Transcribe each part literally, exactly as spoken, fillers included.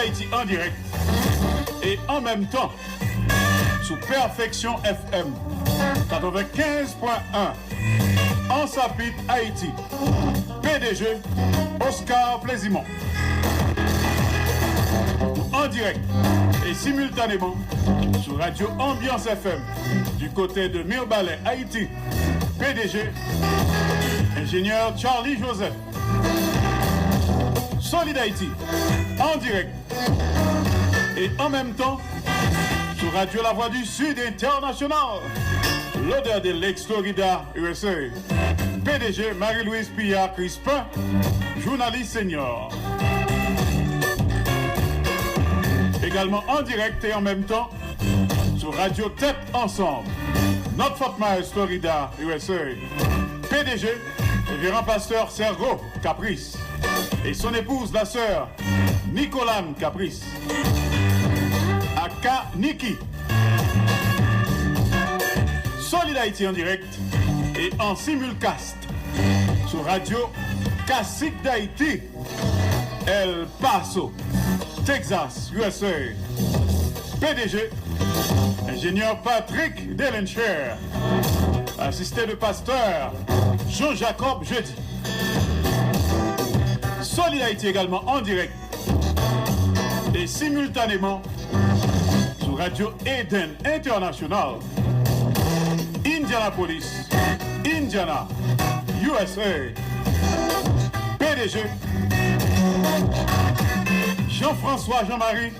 Ayiti an dirèk e an menm tan sou Perfection F M quatre-vingt-quinze point un, Ansapit, Ayiti. P D G, Oscar Plezimon. An dirèk e similtaneman sou Radio Ambiance F M du côté de Mirebalais, Ayiti. P D G, ingénieur Charlie Joseph. Solid Haïti, en direct et en même temps sur Radio La Voix du Sud International, l'odeur de l'ex-Florida, U S A. P D G Marie-Louise Pillard Crispin, journaliste senior. Également en direct et en même temps sur Radio Tête Ensemble, North Fort Myers, Florida, U S A. P D G, révérend pasteur Sergo Caprice et son épouse, la sœur Nicolane Caprice, aka Niki. Solid Haïti en direct et en simulcast sur Radio Classique d'Haïti, El Paso, Texas, U S A. P D G, ingénieur Patrick Delencher, assisté de pasteur Jean-Jacob Jeudi. Solid Haïti également en direct et simultanément sur Radio Eden International, Indianapolis, Indiana, U S A. P D G, Jean-François Jean-Marie,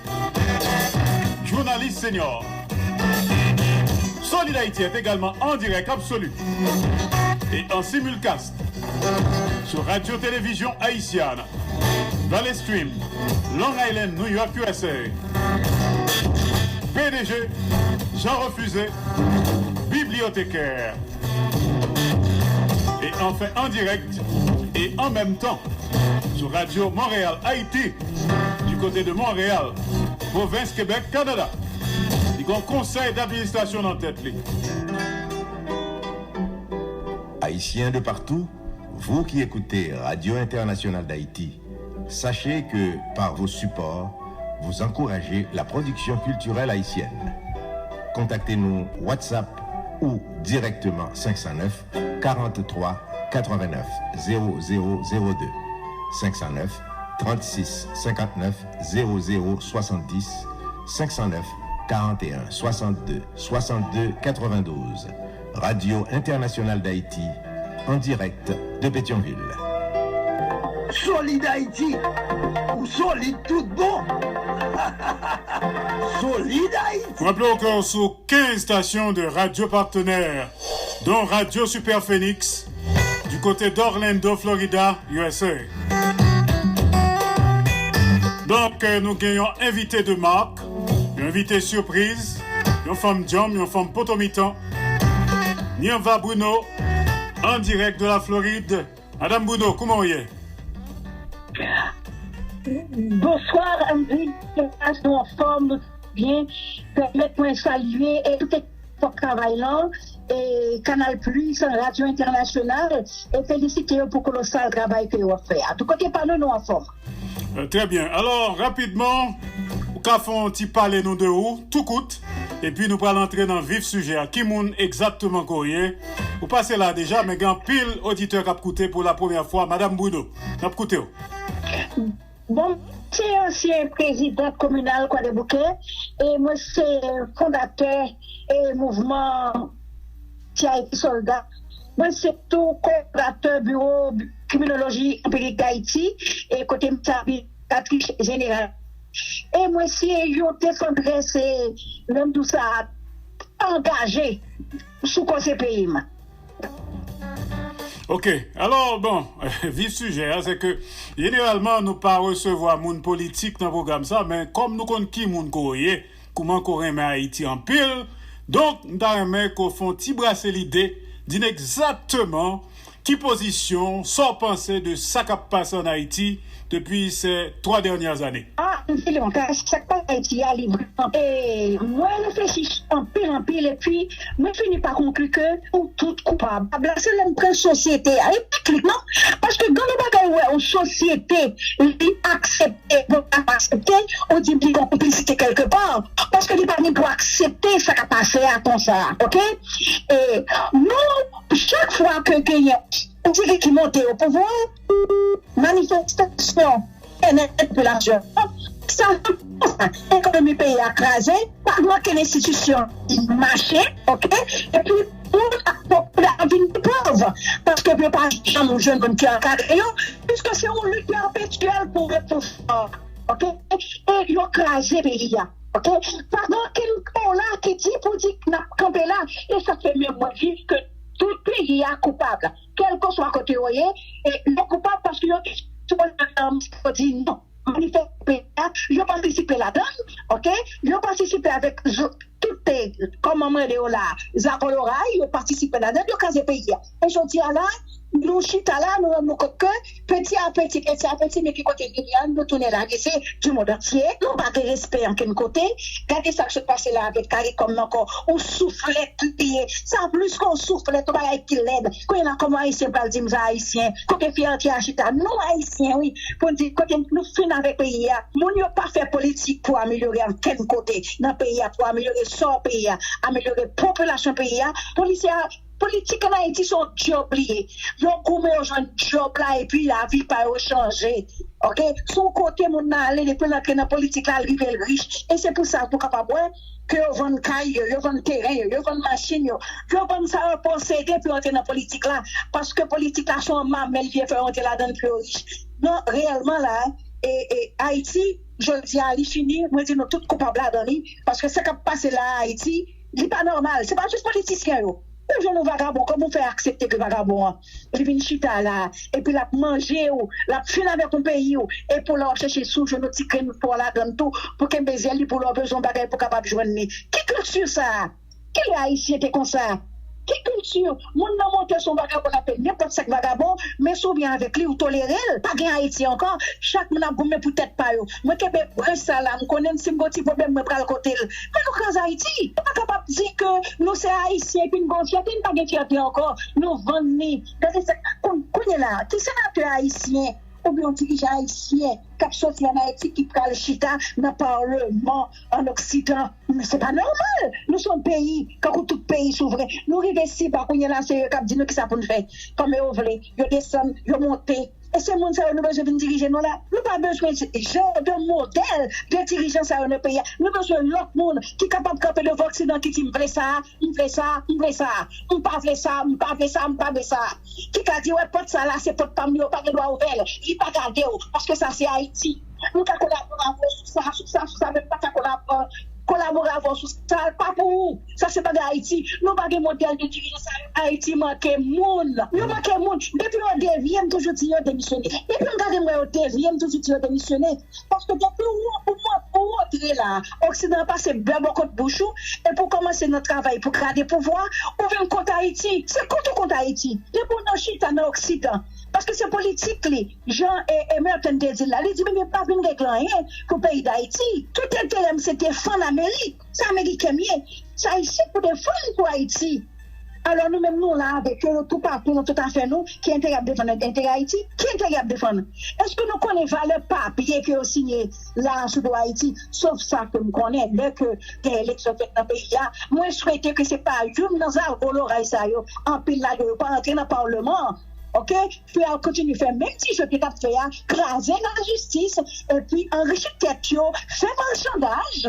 journaliste senior. Solid Haïti est également en direct absolu et en simulcast sur Radio Télévision Haïtienne, Valley Stream, Long Island, New York, U S A. P D G, Jean Refusé, bibliothécaire. Et enfin en direct et en même temps sur Radio Montréal Haïti, du côté de Montréal, province Québec, Canada. Li gen yon konsèy d'administrasyon nan tèt li. Haïtiens de partout, vous qui écoutez Radio Internationale d'Haïti, sachez que par vos supports, vous encouragez la production culturelle haïtienne. Contactez-nous WhatsApp ou directement cinq cent neuf, quarante-trois, quatre-vingt-neuf, zéro zéro zéro deux, cinq cent neuf, trente-six, cinquante-neuf, zéro zéro soixante-dix, cinq cent neuf, quarante et un, soixante-deux, soixante-deux, quatre-vingt-douze. Radio Internationale d'Haïti, en direct de Pétion-Ville. Solid Haïti, ou solid tout bon. Solid Haïti. Rappelons que sous quinze stations de radio partenaires, dont Radio Super Phoenix, du côté d'Orlando, Florida, U S A. Donk, euh, nou gen yon envite de marque, yon envite surprise, yon fanm djanm, yon fanm potomitan, Nirva Bruno, en direct de la Floride. Madame Bruno, kouman w ye? Bonswa, Andy, nou anfòm, nou byen. Pèmèt mwen salye e tout ekip travay lan, e Kanal Plis, Radyo Entènasyonal, e felisite yo pou kolosal travay ke yo ap fè a. Tout kote pa nou, nou anfòm. Euh, très bien. Alors, rapidement, ou ka fè yon ti pale nou de ou, tou kout, epi nou pral antre nan vif sijè a. Ki moun egzakteman ke w ye? Ou pase la deja, men gen anpil oditè k ap koute pou la premyè fwa. Madame Bruno, n ap koute w. Bon, mwen se ansyen prezidant kominal Kwadèboukè e mwen se fondatè e mouvman Ti Ayiti Sòlda. Mwen se tou koòdinatè biwo kriminoloji anpirik Dayiti e kote m sèvi direktris jeneral. E mwen se yon defandrès e menm tou sa angaje sou koze peyi m. Ok, alò, bon, vif sijè a, se ke jeneralman nou pa resevwa moun politik nan pwogram sa, men kòm nou konn ki moun ke w ye, kouman ke w renmen Ayiti anpil, donk m ta renmen ke w fè yon ti brase lide, di n egzakteman ki pozisyon, sa w panse de sa k ap pase ann Ayiti depi se twa dènyè ane? Ah, m file yon kay, sa k pase Ayiti a, li vrèman. E mwen reflechi anpil, anpil, epi mwen fini pa konkli ke nou tout koupab. Pab la, se lè m pran sosyete a. E pa klik, non. Paske gen yon bagay, wè, yon sosyete, li aksepte, bon, pa aksepte, ou di li gen konplisite kèlke pa. Paske li pa gen pou aksepte sa k ap pase a konsa, oke? E nou, chak fwa ke genyen yon diri ki monte o pouvwa, manifestasyon, pyennèt popilasyon, sa, ekonomi peyi a kraze, pa gen okenn enstitisyon ki mache, oke? Epi, moun ap vin pi pòv, paske yo pa janm jwenn moun ki ankadre yo, piske se yon lit pèpetyèl pou ret pouvwa, oke? E yo kraze peyi a, oke? Pa gen okenn mo la ki di pou di n ap kanpe la, e sa fè menm mwen viv ke tout peyi a koupab, kèlkeswa kote yo ye, e yo koupab paske yo te sou yo di non. Manifeste peyi a, yo patisipe ladan l, oke? Yo patisipe avèk tout, kòman m rele yo la, zakoloray, yo patisipe ladan l, yo kraze peyi a. E jodi a la, nou chita la, nou rann nou kont ke peti a peti, peti a peti, men ki kote vini an, nou tounen lage se du monde entier. Nou pa gen respè ankenn kote. Gade sa k sot pase la avèk CARICOM nan ankò. Yon souflèt li ye. Sa plis ke yon souflèt, yon bagay ki lèd. Kounye la, kòman Ayisyen pral di m sa Ayisyen? Kote fyète a chita? Nou Ayisyen, wi. Pou n di, kote nou fin avèk peyi a. Moun yo pa fè politik pou amelyore ankenn kote nan peyi a, pou amelyore sò peyi a, amelyore popilasyon peyi a. Polisye a, politik ann Ayiti se yon djòb li ye. Yo goumen, yo jwenn djòb la, epi lavi pa yo chanje. Oke? Se yon kote moun nan ale, depi l antre nan politik la, l rive l rich. E se pou sa, pou kapab wè, ke yo vann kay yo, yo vann teren yo, yo vann machin yo, yo vann sa yo posede pou yo antre nan politik la, paske politik la se yon mamèl vye fè yo antre ladan l pou yo rich. Non, reyèlman la, e, e, Ayiti, jodi a, li fini, mwen di nou tout koupab ladan li, paske sa k ap pase la a Ayiti, li pa nòmal. Se pa jis politisyen yo. Ou jwenn yon vagabon, kòman w fè aksepte ke vagabon an, li vin chita la, epi l ap manje w, l ap fin avèk yon peyi w, epi w la w ap chèche si w jwenn yon ti grenn pa w ladan l tou, pou kenbe zèl li, pou lè w bezwen yon bagay pou w kapab jwenn li. Ki kilti sa a? Kilè Ayisyen te konsa? Ki kilti? Moun nan monte se yon vagabon l ap fè nenpòt sa k vagabon, men si w byen avèk li, ou tolere l. Pa gen Ayiti ankò. Chak moun ap goumen pou tèt pa yo. Mwen kenbe branch sa la, m konnen si m gen yon ti pwoblèm, mwen pral kote l. Men nou kraze Ayiti. Nou pa kapab di ke nou se Ayisyen epi n gen yon fyète, n pa gen fyète ankò. Nou vann li. Gade sa, kounye la, ki senatè ayisyen oubyen yon dirijan ayisyen k ap soti ann Ayiti ki pral chita nan palman ann Oksidan? Men se pa nòmal. Nou se yon peyi, kankou tout peyi souvren. Nou rive si ba, kounye la se yo k ap di nou kisa pou n fè. Kòman yo vle, yo desann, yo monte. E se moun sa yo nou bezwen vin dirije nou la. Nou pa bezwen jan de modèl de dirijan sa yo nan peyi a. Nou bezwen lòt moun ki kapab kanpe devan Oksidan ki di m vle sa, m vle sa, m vle sa. M pa vle sa, m pa vle sa, m pa vle sa. Ki ka di wè pòt sa la se pòt pa m, yo pa gen dwa ouvè l. Li pa gade w, paske sa se Ayiti. Nou ka kolabore avè w sou sa, sou sa, sou sa, men pa ka kolabore avè w sou sa, pa pou ou. Sa se bagay Ayiti. Nou pa gen modèl de dirijan sa yo. Ayiti manke moun. Yo manke moun. Depi yo devye, m toujou di yo demisyone. Depi m gade m wè yo devye, m toujou di yo demisyone. Paske depi ou, ou, ou antre la, Oksidan an pase bè bò kot bouch ou, epi w kòmanse nan travay pou gade pouvwa, ou vin kont Ayiti. Se kont ou kont Ayiti. Depi w nan chita nan Oksidan. Paske se politik li. Jan e, e Merten te di l la, li di, men pa vin regle anyen pou peyi Dayiti. Tout enterè m se defann Amerik. Se Ameriken m ye. Se Ayisyen pou defann pou Ayiti. Alò nou menm nou la avèk yo, nou toupatou, nou tout afè nou. Ki enterè y ap defann? Enterè Ayiti? Ki enterè y ap defann? Èske nou konnen valè papye ke yo siyen la sou do Ayiti? Sof sa ke m konnen, lè ke gen eleksyon fèt nan peyi a, mwen swete ke se pa youn nan zalgo loray sa yo, anpil ladan yo pa antre nan palman an. Oke? Pou y al kontinye fè menm ti jwèt yo t ap fè a, kraze lajistis, epi anrichi tèt yo, fè machandaj,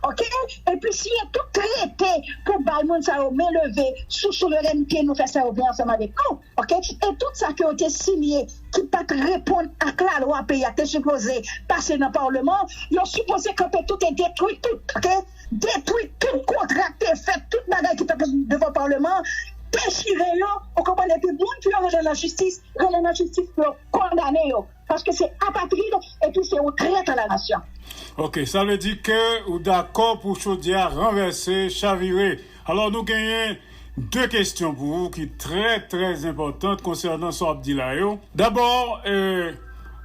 oke? Epi siyen tout trete pou bay moun sa yo men leve sou souverènte nou, fè sa yo vle ansanm avèk nou, oke? E tout sa ke yo te siyen ki pa t reponn ak lalwa peyi a te sipoze pase nan palman, yo sipoze kanpe tout e detwi tout, oke? Detwi tout kontra k te fèt, tout bagay ki fèt devan palman, dechire yo, ou konprann, epi moun pou yo rele nan jistis, rele nan jistis pou yo kondane yo. Paske se apatrid epi se yon trèt a la nasyon. Ok, sa vle di ke ou dakò pou chodyè a ranvèse, chavire. Alò nou genyen de kesyon pou ou ki trè, trè enpòtan konsènan sa w ap di la yo. Dabò, e,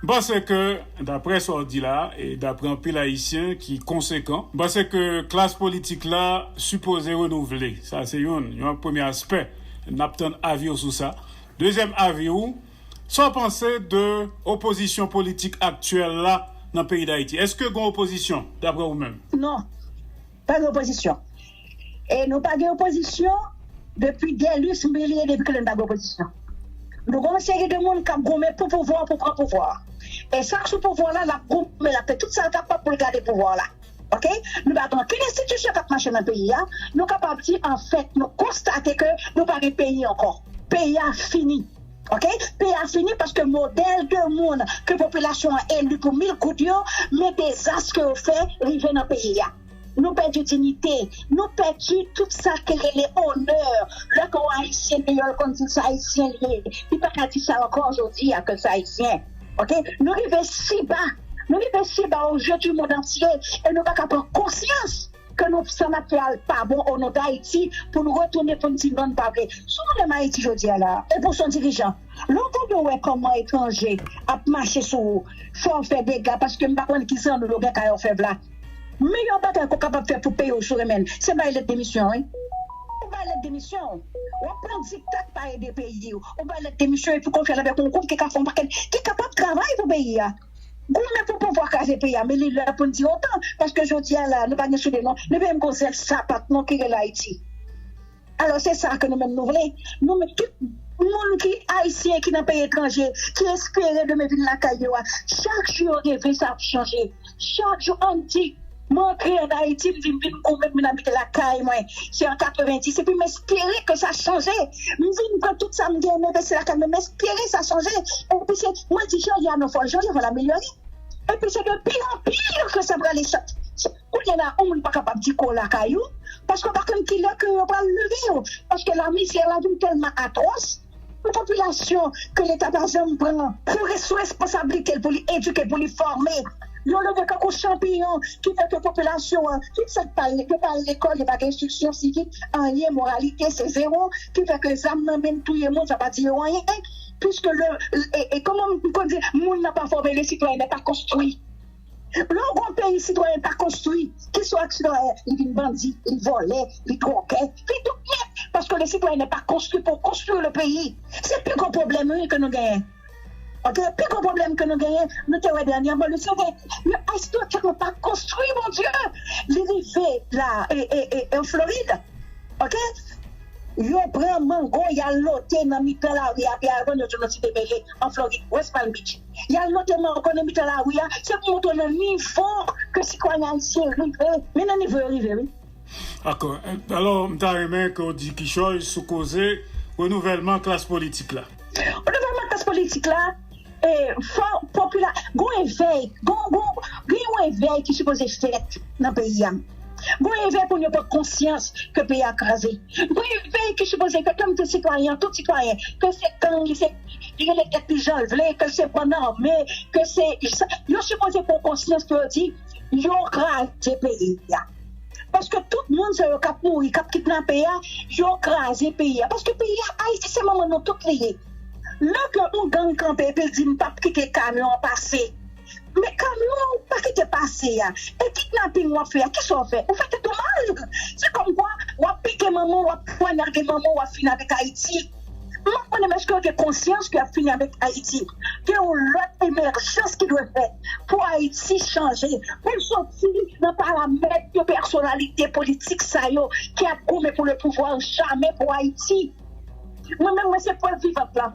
m panse ke, daprè sa w di la, e daprè anpil Ayisyen ki konsekan, m panse ke klas politik la sipoze renouvle. Sa se youn, yon premye aspè. N ap tann avi w sou sa. Dezyèm avi w, sa w panse de opozisyon politik aktyèl la nan peyi Dayiti? Èske gen opozisyon, daprè ou menm? Non, pa gen opozisyon. E nou pa gen opozisyon depi dè lis milye, depi ke lè n pa gen opozisyon. Nou gen yon seri de moun k ap goumen pou pouvwa, pou pran pouvwa. E sa k sou pouvwa la, l ap goumen, l ap fè tout sa l kapab pou l gade pouvwa la. Ok? Nou pa gen okenn enstitisyon k ap mache nan peyi a. Nou kapab di, anfèt, nou konstate ke nou pa gen peyi ankò. Peyi a fini. Ok? Peyi a fini paske modèl de moun ke popilasyon an eli pou mil goud yo, men dezas ke yo fè rive nan peyi a. Nou pèdi dinite, nou pèdi tout sa ki rele onè. Lè ke yon Ayisyen deyò, l konn di se Ayisyen li ye. Li pa ka di sa ankò jodi a ke se Ayisyen. Ok? Nou rive si ba. Nou rive si ba aux yeux du monde entier e nou pa ka pran konsyans ke nou, sa n ap fè a l pa bon o non d Ayiti, pou nou retounen pou n di non, n pa vle. Si w menm Ayiti jodi a la, e pou w se yon dirijan, lè w tande w wè kòman etranje ap mache sou ou, fò w fè dega, paske m pa konn ki zanno yo gen kay òfèv la. Meyè bagay ke w kapab fè pou peyi w si w renmen l, se bay lèt demisyon, wi. Ou bay lèt demisyon. W ap pran dikta k pa ede peyi w. Ou bay lèt demisyon epi w konfye l avèk yon gwoup ki ka fè yon pakèt, ki kapab travay pou peyi a. Goumen pou pouvwa kraze peyi a, men li lè pou n di otan, paske jodi a la, nou pa gen soulye non, nou pa menm gon zèl sapat non ki rele Ayiti. Alò, se sa ke nou menm nou vle. Nou menm, tout moun ki ayisyen, ki nan peyi etranje, ki espere demen vin lakay yo a, chak jou yo reve sa ap chanje. Chak jou, ann di, mwen antre ann Ayiti, m di m vin goumen, m vin abite lakay mwen. Se an katrevendis, epi m espere ke sa chanje. M vin pran tout sa m genyen, m envesti lakay mwen, m espere sa chanje. Epi se, mwen di, jan l ye a non, fò, jan l ye a, fò l amelyore. Epi se de pi an pi ke sa prale chat. Kounye a la, yon moun pa kapab di ke w lakay ou, paske w pa konn kilè ke yo pral leve w. Paske lamizè la vin tèlman atwòs, yon popilasyon ke Leta pa janm pran pou res-, sou responsablite l, pou li edike, pou li fòme. Yo leve tankou chanpiyon, ki fè ke popilasyon an, tout sa k pa, yo pa al lekòl, yo pa gen enstriksyon sivik, anyen, moralite, se zewo, ki fè ke zam nan men n touye moun, sa pa di yo anyen. Puiske le, e, e, kòman m konn di, moun nan pa fòme, le citoyen n'est pas construit. Lè w gon peyi sitwayen pa konstwi, ki swa sitwayen, li vin bandi, li vòlè, li dwògè, li tout nèt. Paske le citoyen n'est pas construit pour construire le pays. Se pi gwo pwoblèm wi ke nou genyen. Ok? Pi gwo pwoblèm ke nou genyen, nou te wè dènyèman, le citoyen, le citoyen pa konstwi, mon Dieu. Li rive la, e, e, e, e, an Florid. Ok? Yo pran mango, y al lote nan mitan lari a, pi al vann yo sou nan Site Mele, an Florid, West Palm Beach. Y al lote mango nan mitan lari a, se pou montre w nan nivo ke sitwayen ayisyen rive. Men nan nivo yo rive, wi. Dakò. Alò, m ta renmen ke w di kichòy sou koze renouvèlman klas politik la. Renouvèlman klas politik la, e, fò popila-, gon evèy, gon, gon, gen yon evèy ki sipoze fèt nan peyi a. Gon evèy pou nou pran konsyans ke peyi a kraze. Gon evèy ki sipoze ke kòm tout sitwayen, tout sitwayen, ke se gang, li se, li rele tèt li jan l vle, ke se bann ame, ke se, yo sipoze pran konsyans pou yo di, yo kraze peyi a. Paske tout moun sa yo k ap mouri, k ap kidnape a, yo kraze peyi a. Paske peyi a, Ayiti se manman nou tout li ye. Lè ke yon gang kanpe epi l di, "M p ap kite kamyon an pase." Men kamyon an ou pa kite pase a. E kidnaping w ap fè a, kisa w fè? Ou fè tèt ou mal. Se kòmkwa w ap pike manman w, w ap pwanyade manman w, w ap fini avèk Ayiti. M ap konnen, èske yo gen konsyans ke y ap fini avèk Ayiti? Gen yon lòt emèjans ki dwe fèt pou Ayiti chanje, pou l soti nan paramèt de pèsonalite politik sa yo ki ap goumen pou le pouvwa, jamè pou Ayiti. Mwen menm, mwen se prèv vivant la.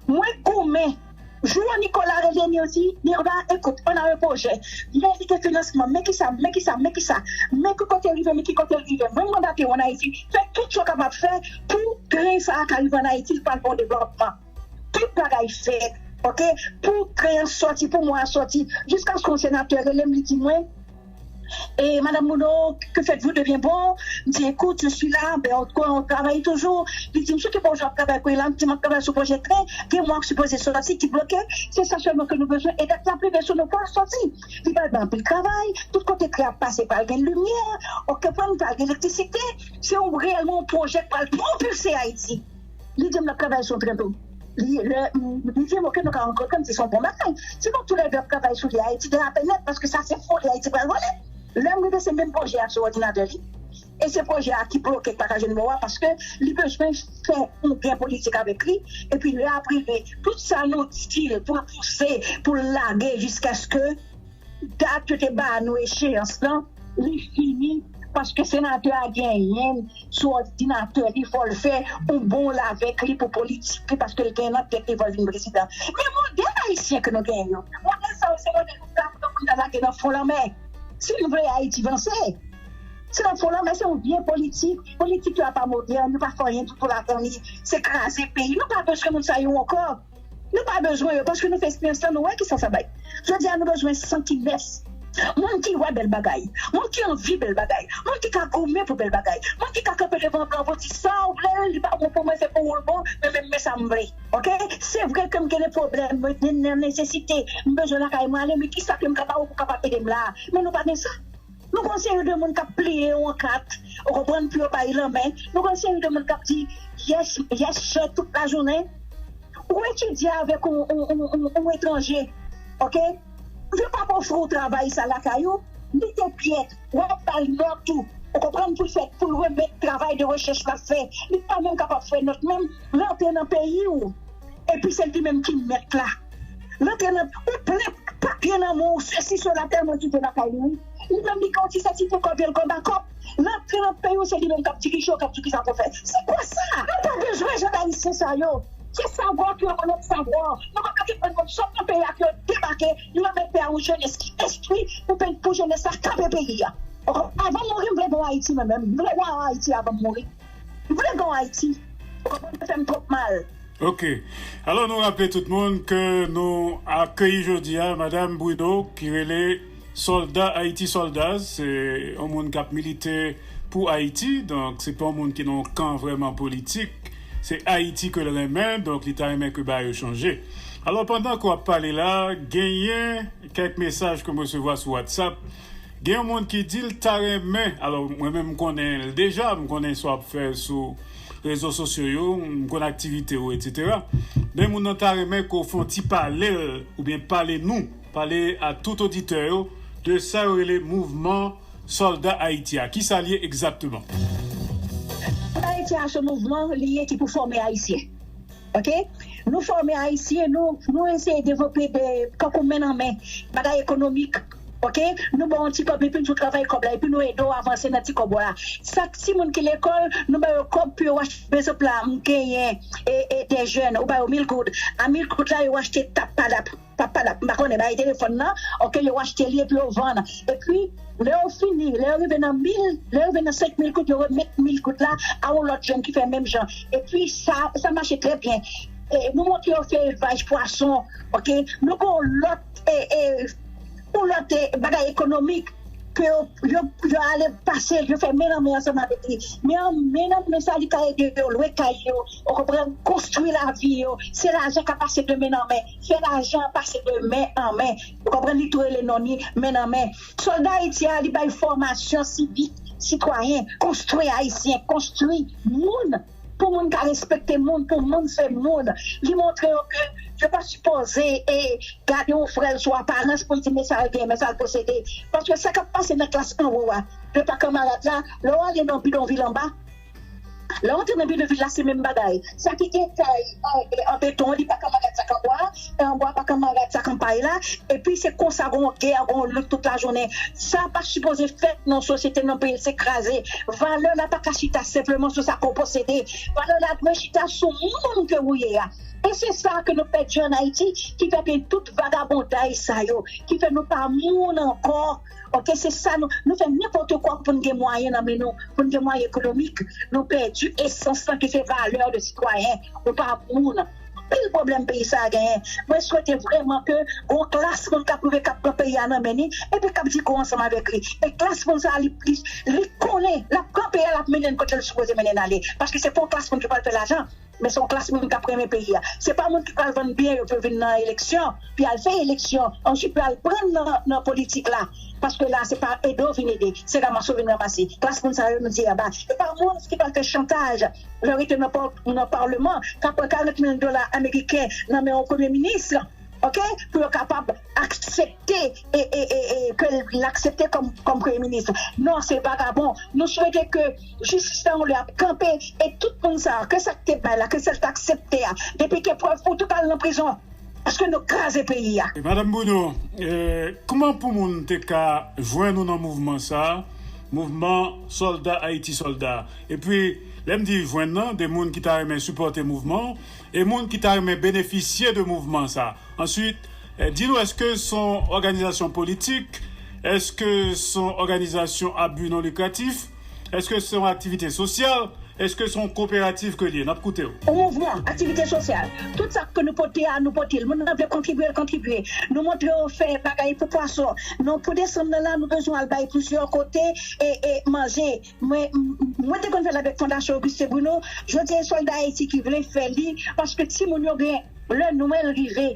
Mwen goumen. Jou Nicolas rele m, yo di, "Mirva, écoute, on a un projet." Men li gen finansman, men kisa, men kisa, men kisa. Men ki kote l rive, men ki kote l rive. Mwen mandate w ann Ayiti, fè tout sa w kapab fè pou tren sa a ka rive ann Ayiti, l pral fè yon devlòpman. Tout bagay fèt, ok? Pou tren an sòti, pou mwen an sòti. Jiskaske yon senatè rele m, li di mwen, Et Madame Mouno, que faites-vous de bien bon? Je dis, écoute, je suis là, ben, on, on travaille toujours. Li di m, sou ki pwojè w ap travay kounye la? M di, m ap travay sou pwojè tren, gen mwa k sipoze soti, ki bloke. Se sa sèlman ke nou bezwen. E dat la ap rive sou nou, pou l soti. Li pral gen anpil travay, tout kote tren ap pase pral gen limyè, ok, pral gen elektrisite. Se yon reyèlman yon pwojè k pral pwopilse Ayiti. Li di m l ap travay sou yon tren tou. Li, lè, m, li di m, ok, nou ka rankontre, m di se yon bon bagay. Si nou toulède ap travay sou li, Ayiti derape nèt, paske sa se foli Ayiti pral vole. Lè m rive, se menm pwojè a sou òdinatè li. E se pwojè a ki bloke, k pa ka jwenn mo a, paske li bezwen fè yon gen politik avèk li. Epi lè ap rive, tout sa nou di l pou l pouse, pou l lage, jiskaske dat yo te ba nou echeyans lan, li fini, paske senatè a genyen sou òdinatè li, fò l fè yon bon l avèk li pou politik li, paske l gen nan tèt li, fò l vin prezidan. Men modèl ayisyen ke nou genyen yo, modèl sa yo, se modèl nou ta pou nou ta lage nan fon lanmè. Si nou vle Ayiti vanse, se nan fon lanmè, se yon vye politik. Politik yo a pa modèn, yo pa fè anyen ditou ladan li. Se kraze peyi. Nou pa bezwen moun sa yo ankò. Nou pa bezwen yo, paske nou fè eksperyans lan, nou wè kisa sa bay. Jodi a, nou bezwen san ki nèf. Moun ki wè bèl bagay, moun ki anvi bèl bagay, moun ki ka goumen pou bèl bagay, moun ki ka kanpe devan gran pou di sa w vle, li pa bon pou mwen, se pou ou l bon, men, men, men sa m vle. Ok? Se vre ke m gen de pwoblèm, mwen gen nan nesesite, m bezwen lakay mwen ale, men kisa ke m ka ba ou pou kapab ede m la? Men nou pa gen sa. Nou gen yon seri de moun k ap pliye yon kat, ou konprann, pou yo bay lanmen. Nou gen yon seri de moun k ap di yes, yes, sir, tout lajounen. Ou etidye avèk yon, yon, yon, yon, yon etranje, ok? Yo p ap ofri w travay sa lakay ou, li te pyèt, w ap ba l nòt ou, ou konprann, pou l fè, pou l remèt travay de rechèch l ap fè. Li pa menm kapab fè nòt menm, l antre nan peyi w. Epi se li menm ki mèt la. L antre nan, ou plen papye nan men w, sesi, sela, tèlman kite lakay li, wi. Li menm li gen yon ti sesi pou kòb yo, l gen yon bakòp. L antre nan peyi w, se li menm k ap dirije w, k ap di w kisa pou w fè. Se kwa sa? Nou pa bezwen jan d Ayisyen sa yo. Se savwa ki rekonèt savwa. Nou pa ka defann moun sot nan peyi a ke yo debake, yo remèt peyi a yon jenès ki enstwi pou pe-, pou jenès la kanpe peyi a. Avan m mouri, m vle gen yon Ayiti mwen menm. M vle gen yon Ayiti avan m mouri. M vle gen yon Ayiti. Ou konprann, yo fè m twòp mal. Ok. Alò, nou raple tout moun ke nou akeyi jodi a Madam Bruno ki rele Sòlda Ayiti Sòlda. Se yon moun k ap milite pou Ayiti. Donk, se pa yon moun ki nan yon kan vrèman politik. Se Ayiti ke l renmen. Donk, li ta renmen ke bagay yo chanje. Alò, pandan ke w ap pale la, genyen kèk mesaj ke m resevwa sou WhatsApp. Gen yon moun ki di l ta renmen, alò, mwen menm m konnen l deja, m konnen sa w ap fè sou rezo sosyo yo, m konn aktivite w, etsetera. Men moun nan ta renmen ke w fè yon ti pale l, oubyen pale nou, pale a tout oditè yo, de sa yo rele mouvman Sòlda Ayiti a. Kisa l ye egzakteman? Sòlda Ayiti a se mouvman li ye ki pou fòme Ayisyen. Ok? Nou fòme Ayisyen, nou, nou eseye devlope de, kankou men nan men, bagay ekonomik. Ok? Nou ba w yon ti kòb, epi nou travay kòb la, epi nou ede w avanse nan ti kòb ou la. Sa, timoun ki lekòl, nou ba yo kòb pou yo achte, pa egzanp la, m genyen e, e, de jèn, ou ba yo mil goud. A mil goud la, yo achte tap padap. Papa la, m pa konnen, bay telefòn nan, ok, yo achte li epi yo vann. Epi, lè yo fini, lè yo rive nan mil, lè yo rive nan senk mil goud, yo remèt mil goud la a yon lòt jèn ki fè menm jan. Epi, sa, sa mache trè byen. E, nou montre yo fè elvaj pwason, ok, nou gen yon lòt, e, e, yon lòt, e, bagay ekonomik ke yo, yo, yo ale pase l, yo fè men nan men ansanm avèk li. Men an, men nan men sa, li ka ede yo lwe kay yo, ou konprann, konstwi lavi yo. Se lajan k ap pase de men nan men. Fè lajan pase de men an men. Ou konprann, li tou rele non li men nan men. Sòlda Ayiti a, li bay fòmasyon sivik, sitwayen, konstwi Ayisyen, konstwi moun, pou moun ka respekte moun, pou moun se moun. Li montre yo ke yo pa sipoze e gade yon frè l sou aparans pou l di men sa l gen, men sa l posede. Paske sa k ap pase nan klas anwo a, de pa kanmarad la, lè w ale nan bidonvil anba, lè w antre nan bidonvil la, se menm bagay. Sa ki gen kay an, an beton an, li pa kanmarad sa k an bwa, e an bwa pa kanmarad sa k an pay la. Epi se konsa gon gè, gon lit tout lajounen. Sa pa sipoze fèt nan sosyete, nan peyi, se kraze. Valè la pa ka chita senpleman sou sa ke w posede. Valè la dwe chita sou moun ke ou ye a. E se sa ke nou pèdi an Ayiti, ki fè ke tout vagabonday sa yo, ki fè nou pa moun ankò. Ok, se sa nou, nou fè nenpòt kwa pou n gen mwayen nan men nou, pou n gen mwayen ekonomik. Nou pèdi esans lan ki se valè de sitwayen. Nou pa moun. anpil pwoblèm peyi sa a genyen. Mwen swete vrèman ke yon klas moun k ap rive k ap pran peyi a nan men li, epi k ap di go ansanm avèk li. E klas moun sa a, li, li, li konnen, l ap pran peyi a, l ap mennen l kote l sipoze mennen l ale. Paske se pa yon klas moun ki pral fè lajan, men se yon klas moun k ap renmen peyi a. Se pa moun ki pral vann byen yo pou yo vin nan eleksyon, pou y al fè eleksyon, answit pou y al pran nan, nan politik la. Paske la, se pa ede w vin ede, se ranmase w vin ranmase. Klas moun sa yo, nou di aba. E pa moun ki pral fè chantaj, lè yo rete nan pa-, nan palman, k ap pran karant mil dola ameriken nan men yon premye minis, oke, pou yo kapab aksepte e, e, e, e ke l aksepte kòm, kòm premye minis. Non, se vagabon. Nou swete ke jistis la yon lè ap kanpe e tout moun sa, ke sa k te bay la, ke sa k te aksepte a, depi ke prèv pou tout al nan prizon. Paske nou kraze peyi a. E, Madanm Bruno, e, kòman pou moun te ka jwenn ou nan mouvman sa a, mouvman Sòlda Ayiti Sòlda? Epi, lè m di jwenn nan, de moun ki ta renmen sipòte mouvman an, e moun ki ta renmen benefisye de mouvman sa a. Answit, e, di nou, èske se yon òganizasyon politik? Èske se yon òganizasyon a bi non likratif? Èske se yon aktivite sosyal? Èske se yon koperativ ke l ye? N ap koute w. Yon mouvman, aktivite sosyal. Tout sa ke nou pote a, nou pote l. Moun nan vle kontribye, l kontribye. Nou montre yo fè bagay pou pwason. Non, pou desanm nan la, nou bezwen al bay plizyè kote e, e manje. Mwen, m-, m-, mwen te konn fè l avèk Fondasyon Augustin Bruno. Jodi a, Sòlda Ayiti ki vle fè li, paske timoun yo gen, lè Nwèl rive,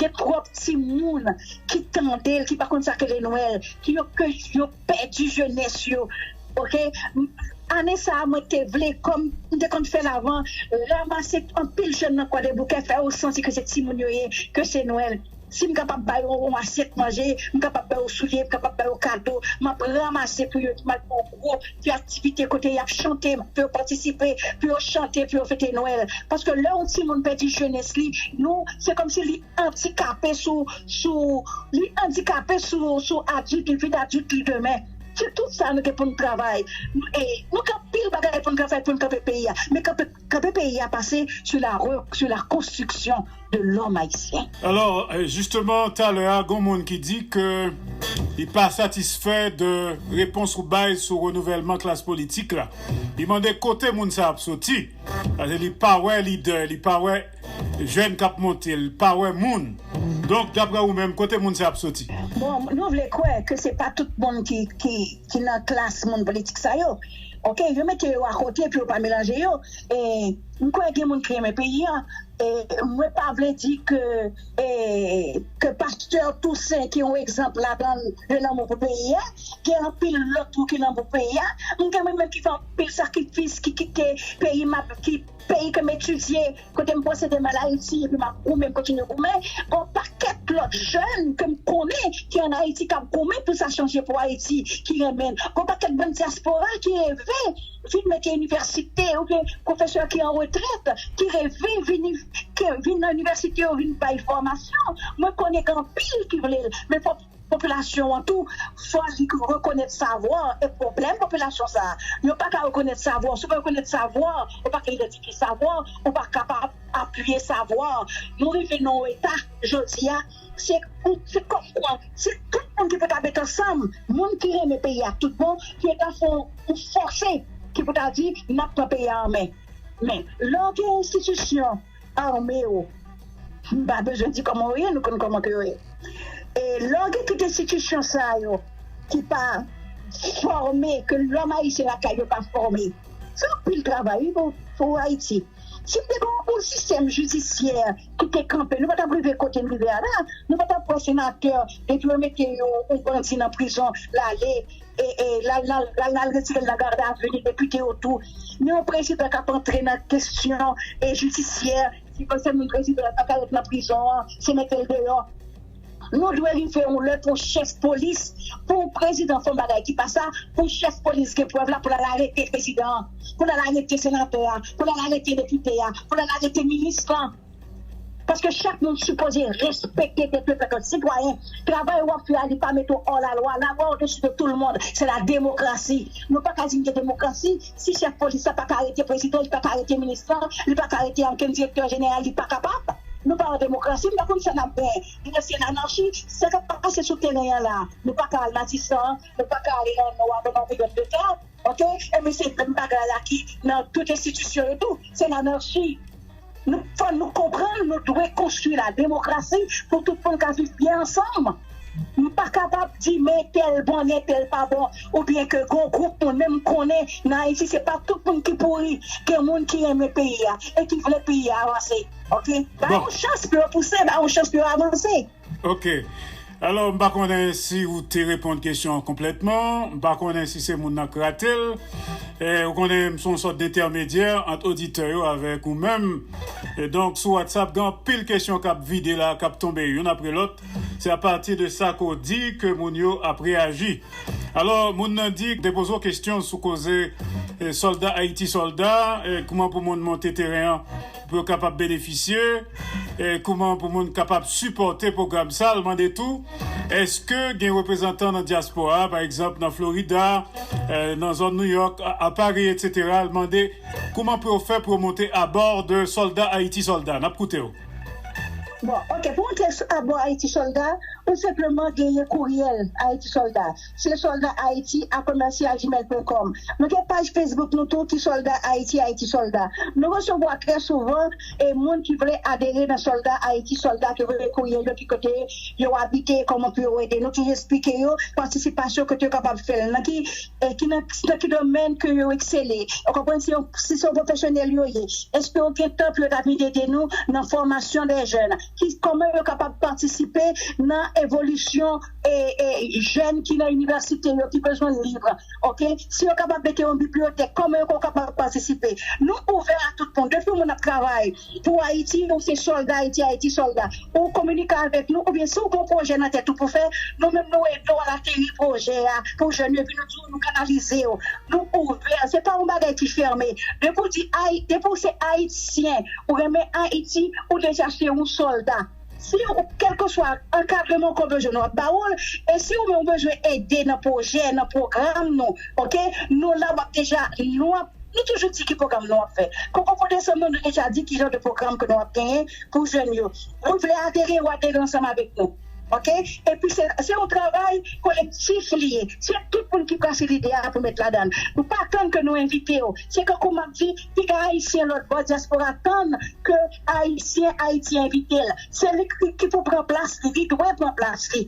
gen twòp timoun ki tande l, ki pa konn sa k rele Nwèl, ki yo, ke yo pèdi jenès yo. Oke? M-, ane sa a, mwen te vle, kòm m te konn fè l avan, ranmase anpil jèn nan Kwadèboukè, fè yo santi ke se timoun yo ye, ke se Nwèl. Si m kapab ba yo yon asyèt manje, m kapab ba yo soulye, m kapab ba yo kado, m ap ranmase pou yo, m ap fè yon gwo ti aktivite kote y ap chante, pou yo patisipe, pou yo chante, pou yo fete Nwèl. Paske lè yon timoun pèdi jenès li, nou, se kòmsi li andikape sou, sou, li andikape sou, sou adilt, li vin adilt li demen. Se tout sa nou gen pou n travay. E nou gen anpil bagay pou n travay pou n kanpe peyi a. Men kanpe, kanpe peyi a pase sou la re-, sou la konstriksyon de lòm ayisyen. Alò, e, jisteman, talè a, gon moun ki di ke li pa satisfè de repons ou bay sou renouvèlman klas politik la. Li mande kote moun sa ap soti. Paske li pa wè lidè, li pa wè jèn k ap monte, li pa wè moun. Donk, daprè ou menm, kote moun sa ap soti? Bon, nou vle kwè ke se pa tout moun ki, ki, ki nan klas moun politik sa yo. Oke, yo mete yo akote pou yo pa melanje yo. E m kwè gen moun ki renmen peyi a. E mwen pa vle di ke, e, ke pastè Toussaint, ki yon egzanp ladan de lanmou pou peyi a, gen anpil lòt tou ki lanmou pou peyi a. M gen mwen menm ki fè anpil sakrifis, ki kite peyi m ap, ki peyi ke m etidye, kote m posede m al Ayiti, epi m ap goumen, m kontinye goumen. Gon pakèt lòt jèn ke m konnen ki ann Ayiti k ap goumen pou sa chanje pou Ayiti, ki renmen l. Gon pakèt bann dyaspora ki reve vin mete inivèsite, oubyen pwofesè ki an retrèt, ki reve vini, ki vin nan inivèsite yo, vin bay fòmasyon. Mwen konnen gen anpil ki vle l, men fòk popilasyon an tou, fò li rekonèt savwa. E pwoblèm popilasyon sa a, yo pa ka rekonèt savwa. Si w pa rekonèt savwa, ou pa ka idantifye savwa, ou pa kapab apiye savwa. Nou rive nan yon eta, jodi a, se, se kòmkwa, se tout moun ki pou ta met ansanm, moun ki renmen peyi a tout bon, ki ta fè yon fòse, ki pou ta di, n ap pran peyi a an men. Men, lè w gen enstitisyon ame yo, m pa bezwen di kòman yo ye, nou konn kòman ke yo ye. E lè w gen tout enstitisyon sa yo ki pa fòme, ke lòm ayisyen lakay yo pa fòme, se anpil travay, wi, pou, pou Ayiti. Si m te gen yon sistèm jidisyè ki te kanpe, nou pa t ap rive kote n rive a la. Nou pa t ap wè senatè, depi yo mete yon, yon bandi nan prizon, l ale, e, e, l al, l al, l al, l al retire l nan gadavi, li depite yo tou. Men yon prezidan k ap antre nan kesyon, e, jidisyè, ki konsène yon prezidan, pa ka ret nan prizon an, se mete l deyò. Nou dwe rive yon lè pou yon chèf polis, pou yon prezidan fè yon bagay ki pa sa, pou chèf polis gen prèv la, pou l al arete prezidan an, pou l al arete senatè a, pou l al arete depite a, pou l al arete minis lan. Paske chak moun sipoze respekte tèt yo antanke sitwayen. Travay w ap fè a, li pa mete w hors la loi. La loi au-dessus de tout le monde. Se la demokrasi. Nou pa ka di n gen demokrasi si chèf polis la pa ka arete prezidan, li pa ka arete minis lan, li pa ka arete ankenn direktè jeneral, li pa kapab. Nou pa an demokrasi, m pa konn sa n ap genyen. Nou se lanarchi, sa k ap pase sou teren an la. Nou pa ka al Matisan, nou pa ka ale nan Nò a, nan Peyòt de Tè, oke? E men se menm bagay la ki nan tout enstitisyon yo tou. Se lanarchi. Nou, fò nou konprann, nou dwe konstwi la demokrasi pou tout moun ka viv byen ansanm. M pa kapab di men tèl bon, men tèl pa bon, oubyen ke gon gwoup moun, men m konnen nan Ayiti se pa tout moun ki pouri, gen moun ki renmen peyi a e ki vle peyi a avanse. Oke? Ba yo chans pou yo pouse, ba yo chans pou yo avanse. Oke. Alò, m pa konnen si ou te reponn kesyon an konplètman, m pa konnen si se moun nan k rate l. E, ou konnen m se yon sòt dentèmedyè ant oditè yo avèk ou menm. E donk, sou WhatsApp, gen anpil kesyon k ap vide la, k ap tonbe youn apre lòt. Se apati de sa ke w di ke moun yo ap reyaji. Alò, moun nan di, te poze w kesyon sou koze e, sòlda Ayiti sòlda, e, kouman pou moun monte teren an pou yo kapab benefisye, e, kouman pou moun kapab sipòte pwogram sa. L mande tou, èske gen reprezantan nan dyaspora, pa egzanp, nan Florida, e, nan zòn Nouyòk, a, a Pari, etsetera. L mande kouman pou yo fè pou yo monte abò de sòlda Ayiti sòlda. N ap koute w. Bon, oke, pou monte abò Ayiti sòlda, ou senpleman genyen kouryèl Ayiti sòlda. Se sòlda Ayiti a commercial gmail point com. Nou gen paj Facebook nou tou ki Sòlda Ayiti, Ayiti Sòlda. Nou resevwa trè souvan e moun ki vle adere nan Sòlda Ayiti Sòlda, ki voye kouryèl yo, ki kote yo abite, kòman pou yo ede. Nou toujou eksplike yo patisipasyon kote yo kapab fè l, nan ki, e ki nan, nan ki domèn ke yo eksele. Ou konprann, si, si se yon pwofesyonèl yo ye, èske yo gen tan pou yo ta vin ede nou nan fòmasyon de jèn? Ki, kòman yo kapab patisipe nan evolisyon e, e, jèn ki nan inivèsite yo, ki bezwen liv? Oke? Si yo kapab mete yon bibliyotèk, kòman yo kapab patisipe? Nou ouvè a tout moun. Depi yon moun ap travay pou Ayiti, ou se Sòlda Ayiti, Ayiti Sòlda, ou kominike avèk nou, oubyen si w gen yon pwojè nan tèt ou pou fè, nou menm nou ede w al ateri pwojè a pou jèn yo, epi nou di w nou kanalize w. Nou ouvè, se pa yon bagay ki fèmen. Depi w di Ay-, depi w se Ayisyen, ou renmen Ayiti, ou deja se yon sòlda. Si ou, kèlkeswa ankadreman ke w bezwen, nou ap ba ou l. E si ou menm ou bezwen ede nan pwojè, nan pwogram nou, oke, nou la, w ap deja, nou ap, nou toujou di ki pwogram nou ap fè. Koko Fondasyon nou, nou deja di ki jan de pwogram ke nou ap genyen pou jèn yo. Ou vle adere, ou adere ansanm avèk nou. Oke? Epi se, se yon travay kolektif li ye. Se tout moun ki brase lide a pou met ladan l. Nou pa tann ke nou envite w. Se kankou m ap di, piga Ayisyen lòt bò dyaspora tann ke Ayisyen Ayiti envite l. Se li ki, ki pou pran plas li, li dwe pran plas li.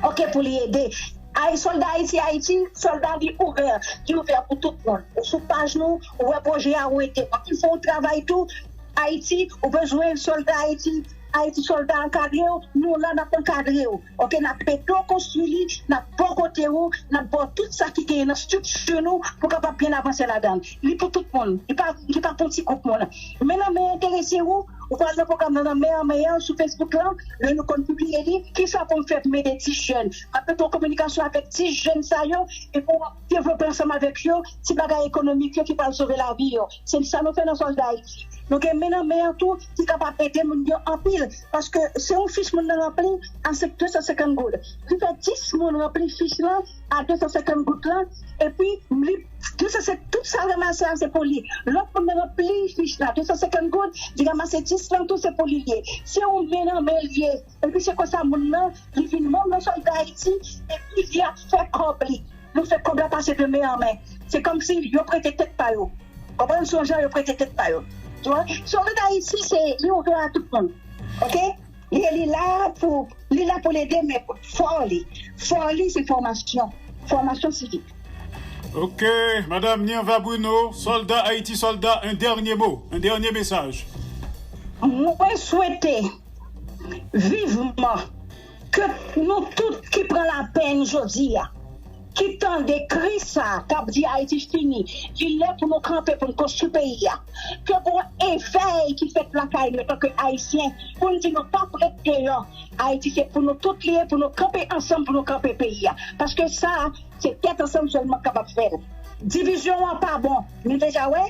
Oke, pou li ede. Ay, Sòlda Ayiti, Ayiti, sòlda li ouvè, li ouvè pou tout moun. Ou sou paj nou, ou wè pwojè a, ou ede. Anpil fè yon travay tou, Ayiti, ou bezwen Sòlda Ayiti, Ayiti Sòlda ankadre w, nou la n ap ankadre w. Oke, n ap ede w konstwi li, n ap bò kote w, n ap ba w tout sa ki genyen nan estrikti nou pou w kapab byen avanse ladan l. Li pou tout moun, li pa, li pa pou ti gwoup moun. Men nan men enterese w, ou pral nan pwogram nan, nan men an men an sou Facebook lan, lè nou konn pibliye li, kisa pou m fè pou m ede dis jèn? M ap mete w an kominikasyon avèk dis jèn sa yo, epi w ap devlope ansanm avèk yo ti bagay ekonomik yo ki pral sove lavi yo. Se sa nou fè nan Sòlda Ayiti. Nou gen men nan men an tou ki kapab ede moun yo anpil. Paske se yon fich moun nan ranpli a de san senkant goud. Li fè dis moun ranpli fich lan a de san senkant goud lan, epi li, de san senkant, tout sa l ranmase a se pou li. Lòt moun nan ranpli fich la, de san senkant goud, li ranmase dis lan tou se pou li l ye. Se yon men nan men l ye. Epi se konsa moun nan, li vin manm nan Sòlda Ayiti, epi li ap fè kòb li. Nou fè kòb la pase de men an men. Se kòmsi yo prete tèt pa yo. Konprann? Se yon jan yo prete tèt pa yo. Tu vois? Sòlda Ayiti, se, li ouvè a tout moun. Oke? Li, li la pou, li la pou l ede, men fò li. Fò li, se fòmasyon. Fòmasyon sivik. Ok, Madame Nirva Bruno, Sòlda Ayiti Sòlda, un dernier mot, un dernier message. Mwen swete vivman ke nou tout ki pran lapèn jodi a, ki tande kri sa k ap di Ayiti fini, li lè pou nou kanpe, pou n konstwi peyi a. Ke gon evèy ki fèt lakay nou antanke Ayisyen, pou n di nou p ap ret deyò. Ayiti se pou nou tout li ye, pou nou kanpe ansanm, pou nou kanpe peyi a. Paske sa, se tèt ansanm sèlman k kapab fè l. Divizyon an pa bon. Nou deja wè,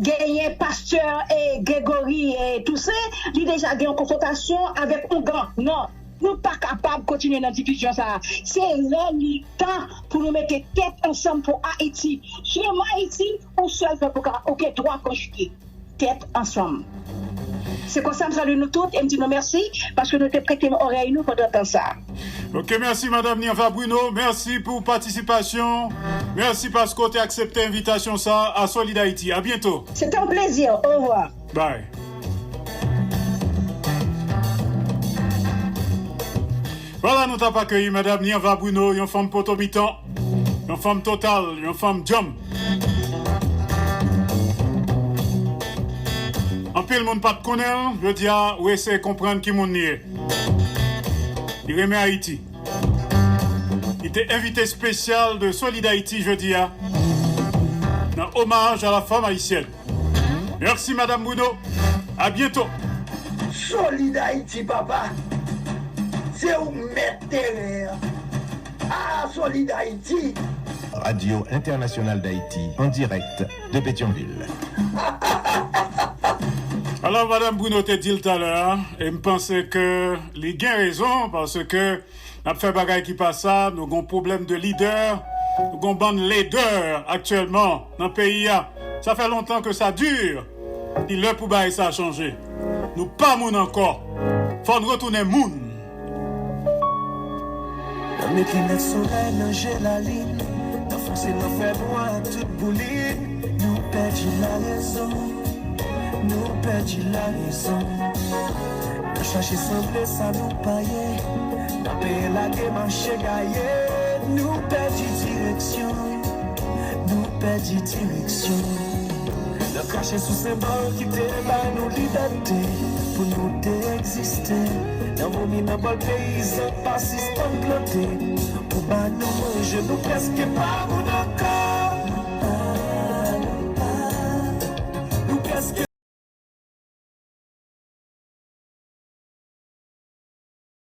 genyen pastè e Gregory e Toussaint, li deja gen yon konfwontasyon avèk ougan. Non, nou pa kapab kontinye nan divizyon sa a. Se lè li tan pou nou mete tèt ansanm pou Ayiti. Sèlman Ayiti, yon sèl pèp ou ka, ou gen dwa konjige. Tèt ansanm. Se konsa m salye nou tout e m di nou mèsi paske nou te prete m òrèy nou pandan tan sa a. Ok, mèsi Madame Nirva Bruno, mèsi pou patisipasyon, mèsi paske w te aksepte envitasyon sa a Solid Haïti. A byento. C'était un plaisir. Au revoir. Bye. Vwala, nou t ap akeyi Madanm Nirva Bruno, yon fanm potomitan, yon fanm total, yon fanm djanm. Anpil moun pa t konnen l, jodi a, ou eseye konprann ki moun li ye. Li renmen Ayiti. Li te envite espesyal de Solid Haïti jodi a, nan omaj a la fanm ayisyèn. Mèsi, Madanm Bruno. A byento. Solid Haïti, papa. Se ou k mèt teren an. Ah, Solid Haïti. Radio Internationale d'Haïti, en direct de Pétion-Ville. Alò, Madanm Bruno te di l talè a, e m panse ke li gen rezon, paske n ap fè bagay ki pa sa, nou gon pwoblèm de lidè, nou gon bann ledè aktyèlman nan peyi a. Sa fè lontan ke sa dire. Li lè pou bagay sa chanje. Nou pa moun ankò. Fò n retounen moun. Nan met linèt solèy nan je lalin, nan fonse nan fènwa ak tout boulin. Nou pèdi larezon, nou pèdi larezon. Nan chache sanble sa nou pa ye, nan peye lage mache gaye. Nou pèdi direksyon, nou pèdi direksyon. Nan krache sou senbòl ki te bay nou libète pou nou te egziste. Nan vomi nan bòl peyizan pa sispann plante pou ba nou manje. Nou prèske pa moun ankò.